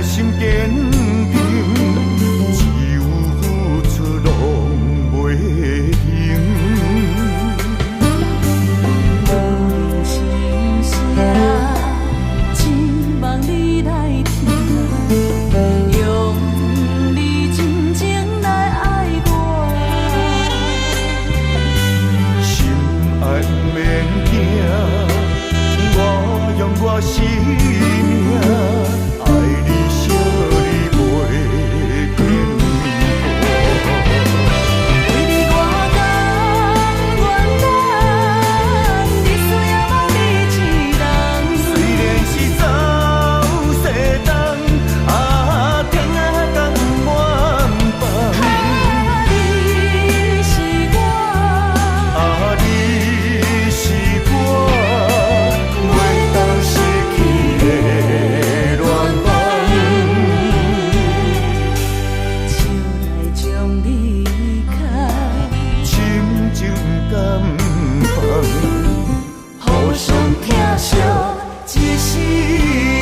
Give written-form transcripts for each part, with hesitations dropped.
心堅定，只有付出攏袂停。無論心聲，只望你來聽，用你真情來愛我。心愛毋免驚，我用我生命愛你惜你袂變卦。為你我甘願等，日思夜夢你一人。雖然是走世東，啊天仔甘願放。啊，你是我，啊，你是我袂當失去的戀夢。手來將你牽，深情不甘放，互相疼惜一世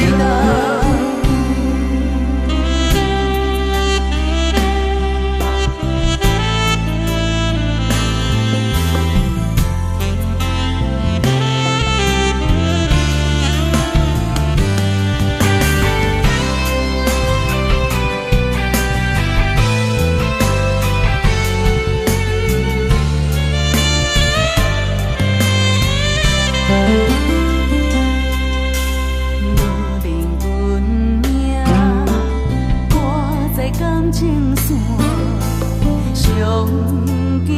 人。無論運命掛在感情線，上驚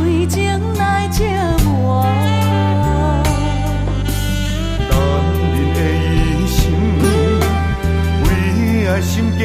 為情來折磨。男人的一生，為愛心堅